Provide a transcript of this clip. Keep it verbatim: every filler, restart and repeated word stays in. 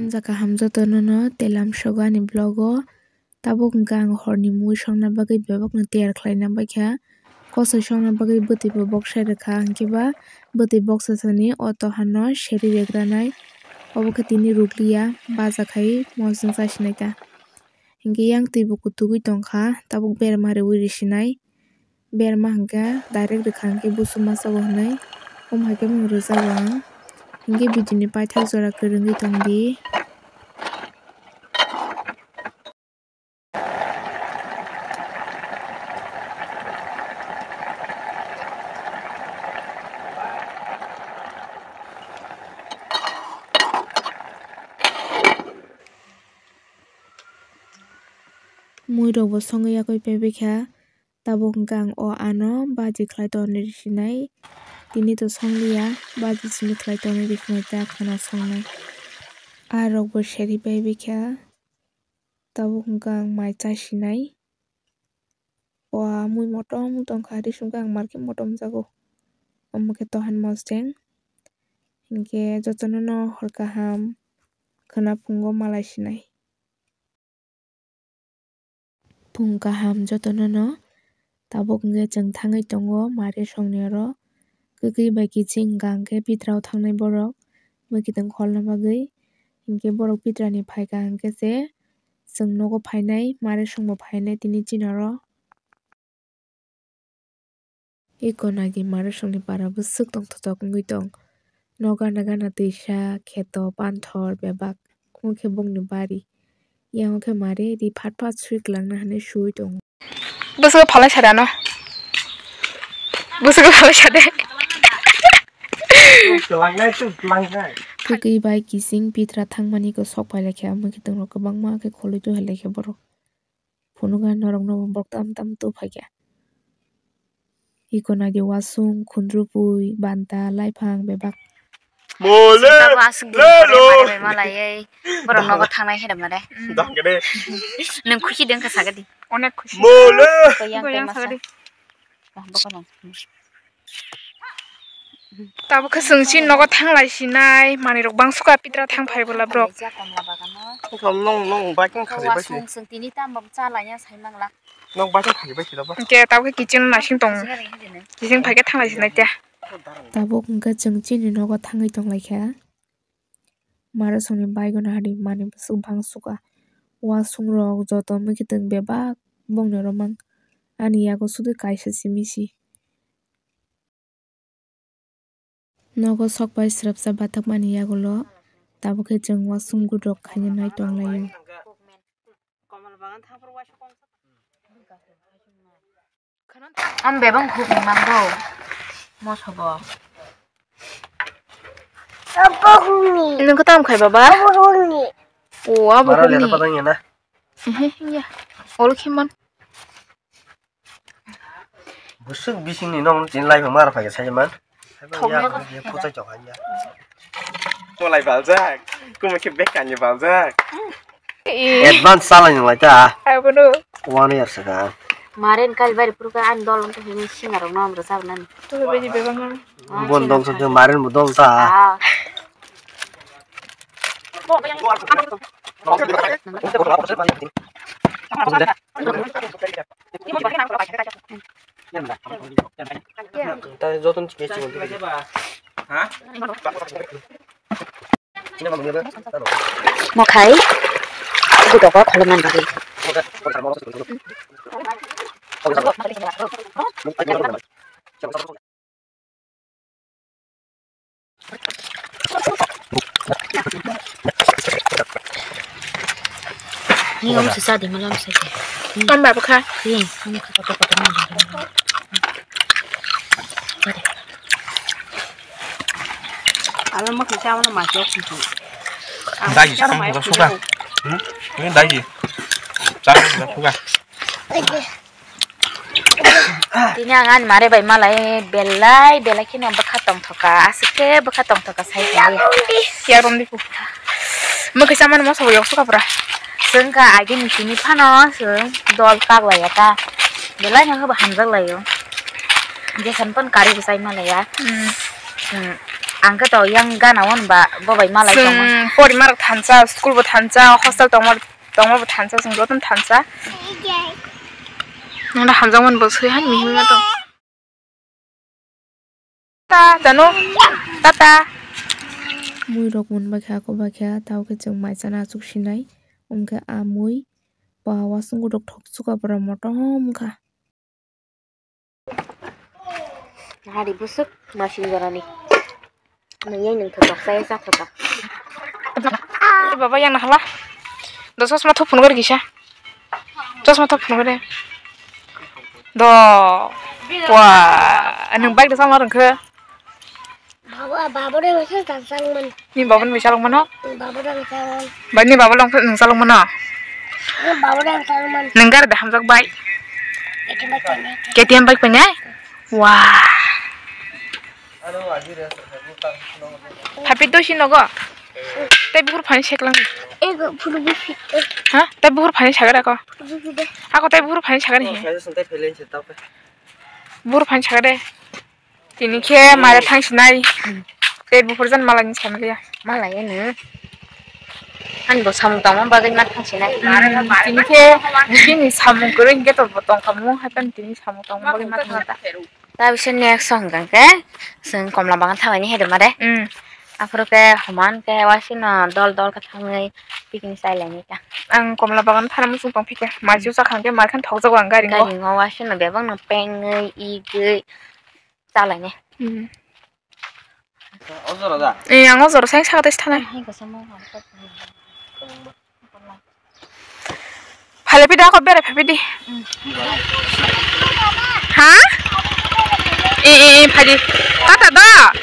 Hamjak kaham jotono no telam sogo ani vlog o. Tabuk hwnkhe ang horni mui songna bagwi bebakno tiyar khlaina baikha. Kosoi songna bagwi bwtwi bo boksai rwkha, hinkhe ba bwtwi boksasani o tohano seri regranai. Obo khe tini rukliya, baja khai mosong chasinai ta. Hinkhe yang twi bo kutugwi tongkha, tabuk berma riwi risinai. Berma hinkhe direct rwkha hinkhe busu masago hinwi, omo hai khe mung rwjago ang. Hinkhe video ni paithak jora kwrwngwi tongdi. Mui rok bo songwi yakwi paibaikha. Tabuk hwnkhe ang o ano baji khlai tonwi risinai. Tini to songliya, baji simi khlai tonwi risinai ta khana songnai. A rok bo seri paibaikha. Tabuk hwnkhe ang mai chasinai. O a mui motom wng tongkha, ri songkhe ang mar khe motom jago. Omo khe tohan mosdeng. Hinkhe jotono no hor kaham khwna phungo malai sinai. Phung kaham jotono no. Tabuk hwnkhe chwng thangwi tongo mare songni oro. Kwkwi bai kiching hwnkha hwnkhe pitrao thangnai borok mwkhitwng kholna bagwi. Hinkhe borok pitrani phaikha hinkhe se chwng nogo phainai, mare songbo phainai tini chini oro. Eko nagi mare songni para bwswk tongthotok wngwi tong. Nogo gana gana twisa, kheto, panthor, bebak, omo khe bongni bari. Yang khe mare ri phat phat swi kwlangna hinwi swi tongo. Bwswk phalai sari ano. Bwswk phalai sari. Kwlangnai, kwlangnai. Kwkwi bai kiching pitra thangmani khe sok phai laikha, omo khe tongo kwbangma khe kholwi tu hai laikha borok. Phunukha norokno borok tam tam tu phaikha. Iko naidi wasung, khundrupui, banta, laiphang, bebak. Mole, sita bo aswk din lelo. Pore mare bai malai ei. Borok nogo thangnai khe mare. Dang gede. Nwng khusi deng kha sagadi. Onek khusi. Mole. Ko yang ko yang sagadi. Wah, bokol nang. Tabuk khe chwng chini nogo thanglai sinai, manwi rok bang suka pitra thang phai bola borok. Nong, nong, bike nong khari bai si. Wasung chwng tini tamo cha laina sai mangla. Nong bike nong khari bai si da ba. Hwnkhe tabuk khe kitchen naising tong. Kitchen phai khe thanglai sinai te. Tabuk hwnkhe chwng chini nogo thangwi tong lai kha. Mare songni bike no hari manwi bwswk bang suka. Wasung rok joto mwkhitwng bebak bongni oro mang. Ani yago sudu kaisa simi si. Nogo sok pai srapsa bathakmani yagulo tabuk khe chwng wasung gudrok khaina nai tong laio. Am bebang khuk ni mang do. Moso bo. Apa huni? Nung kata am khai baba? Apa huni? O abo huni. Mara lera patang ya na. Ehe, ya. Olo khiman. Busuk bising ni nong chin lai mara phai sai man. Thok ya, me ko. Ya, puchai chok ya. Tolai baljak. Kuma khe bek kanye baljak. Advance salai nang lai ta. Abono. One year saka. Maren kal bari puru ka an dol to hini singa rok nom rok sab nani. To be di bebang nang. Bon dong sung maren bo dong ta. Ah. Mokhai gudoko kholoman bagwi. Ni om se sa di malam se ke. Om babu kha. Ni om kha kata kata ni. Alo mak ni sa ma ma jok ni. Dagi sa ma suka. Hmm? Ni dagi. Sa ma suka. Tini ang ani mare bai malai belai belai kheno bwkha tongthoka, aswk khe bwkha tongthoka sai tongwi. Yarom diku. Mwkhwi chamani moso bo yok suka pura. Chwng kha agini simi phano chwng dol kaglaiya ta. Belai no hwba hamjak laio. Jesan pon kari bo chai malaiya. Hmm. Hmm. Ang khe to yang gana hwn ba bo bai malai tongma. Chwng porimarok thansa, school bo thansa, hostel tongma tongma bo thansa, chwng jotono thansa. Nang da hamjakmani bo swi han mihimma tong. Ta, janu. Tata. Mui rok mun bakha, ako bakha, tao khe chwng mai chana achuk sinai. Wngkhe a mui ba wasung godok thok chuka bwrwi motom wngkha. Hari busuk masing gorani. Nung yang nung thotok saya sa thotok. Baba yang nakhala. Do chosma thok phunukar kisa. Chosma thok phunukar de. Do. Wa. Nung bike do sama rengkhe. Baba, baba de masa tang sang man. Ni baba ni masa long mano? Baba de masa long. Ba ni baba long nung salong mano? Ni baba de masa long man. Nung gar de hamjak bai. K T M bike painai. K T M bike painai? Wah. Happy to si nogo. Tei buhur phani seklang. Ego phuru bisi. Ha? Tei buhur phani sagara ko. Phuru bisi de. Ako tei buhur phani sagara he. Buhur phani sagara de. Tini khe mara thang sinai. Tei buhur jan malai ni sanliya. Malai eno. Ani bo samung tangma bagwi ma thang sinai. Tini khe bini samung kwrwi hinkhe to bo tong kha mo, haikhe tini samung tangma bagwi ma thang ta. Ta bisa next song hwnkha khe, chwng komla bagan thabaini hai rwma de. Mm. Aphuru khe homan khe wasino dol dol khe thangwi picnic chai lainai ta. Ang komla bagan thana muchung tong phikha, maichu chakha khe mar khan thokjago ang gari ngo. Gari ngo wasino bebak no pengwi igwi chalainai. Mm. O jora da? Eh, ang o jora sai sakha tei thanai. Phale pidi ako bere phaipidi. Ha? Eh, eh, eh, phadi. Tata da.